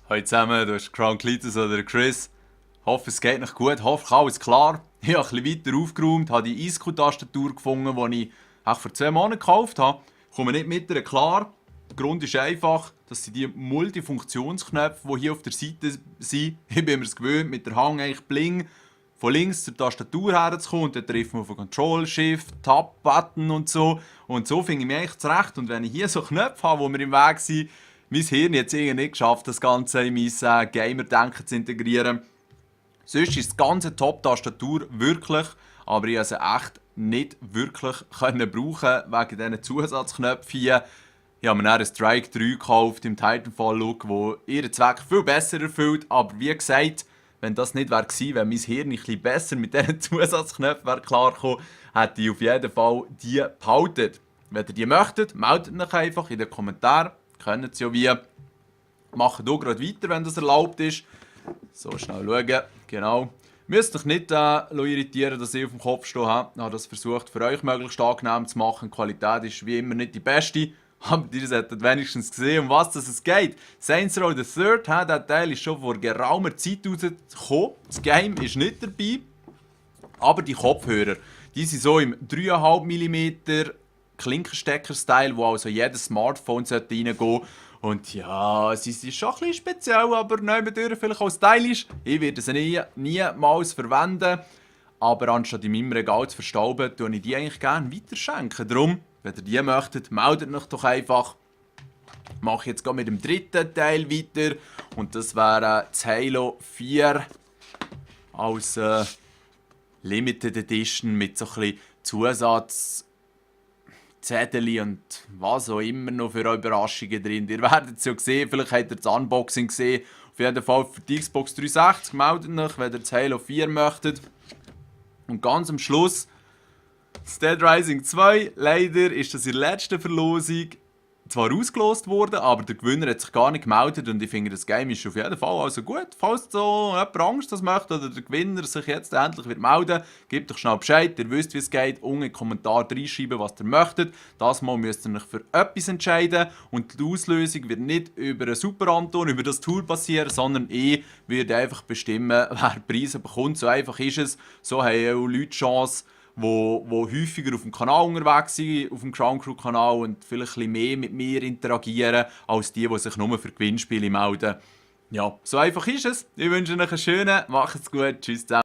Hallo zusammen, du bist Crown Cletus oder Chris. Hoffe, es geht noch gut, hoffe, alles klar. Ich habe ein bisschen weiter aufgeräumt, habe die ISCO-Tastatur gefunden, die ich auch vor 2 Monaten gekauft habe. Ich komme nicht mit ihr klar. Der Grund ist einfach, dass sie die Multifunktionsknöpfe, die hier auf der Seite sind, ich bin mir es gewöhnt, mit der Hand eigentlich bling, von links zur Tastatur herzukommen und dann trifft man auf Control, Shift, Tab, Button und so. Und so finde ich mich eigentlich zurecht. Und wenn ich hier so Knöpfe habe, die mir im Weg sind, mein Hirn hat es irgendwie nicht geschafft, das Ganze in mein Gamer-Denken zu integrieren. Sonst ist das ganze Top-Tastatur wirklich, aber ich konnte sie echt nicht wirklich brauchen wegen diesen Zusatzknöpfen hier. Ich habe mir dann einen Strike 3 gekauft im Titanfall-Look, der ihren Zweck viel besser erfüllt. Aber wie gesagt, wenn das nicht gewesen wäre, wenn mein Hirn ein bisschen besser mit diesen Zusatzknöpfen klargekommen, hätte ich auf jeden Fall die behalten. Wenn ihr die möchtet, meldet euch einfach in den Kommentaren. Können Sie ja wie. Machen hier gerade weiter, wenn das erlaubt ist. So, schnell schauen. Genau. Müsst euch nicht irritieren, dass ich auf dem Kopf stehe. Ich habe das versucht, für euch möglichst angenehm zu machen. Die Qualität ist wie immer nicht die beste. Aber ihr solltet wenigstens sehen, um was es geht. Saints Row the Third, der Teil ist schon vor geraumer Zeit rausgekommen. Das Game ist nicht dabei. Aber die Kopfhörer, die sind so im 3,5 mm Klinkenstecker-Style, wo also jedes Smartphone reingehen sollte. Und ja, sie sind schon ein bisschen speziell, aber nebenbei vielleicht auch stylisch. Ich werde sie niemals verwenden. Aber anstatt in meinem Regal zu verstauben, tue ich die eigentlich gerne weiterschenken. Darum, wenn ihr die möchtet, meldet euch doch einfach. Ich mache jetzt mit dem dritten Teil weiter. Und das wäre das Halo 4 als Limited Edition mit so ein bisschen Zusatzzettel und was auch immer noch für Überraschungen drin. Ihr werdet es ja sehen, vielleicht habt ihr das Unboxing gesehen. Auf jeden Fall für die Xbox 360 meldet euch, wenn ihr das Halo 4 möchtet. Und ganz am Schluss das Dead Rising 2. Leider ist das in der letzten Verlosung zwar ausgelost worden, aber der Gewinner hat sich gar nicht gemeldet und ich finde, das Game ist auf jeden Fall also gut. Falls so jemand Angst das möchte oder der Gewinner sich jetzt endlich wird melden, gebt doch schnell Bescheid. Ihr wisst, wie es geht. Unten in den Kommentaren reinschreiben, was ihr möchtet. Das Mal müsst ihr euch für etwas entscheiden und die Auslösung wird nicht über einen Super Anton, über das Tool passieren, sondern ich werde einfach bestimmen, wer Preise bekommt. So einfach ist es. So haben auch Leute die Chance, wo häufiger auf dem Kanal unterwegs sind, auf dem Crown Crew Kanal und vielleicht ein bisschen mehr mit mir interagieren, als die sich nur für Gewinnspiele melden. Ja, so einfach ist es. Ich wünsche euch einen schönen, macht's gut, tschüss zusammen.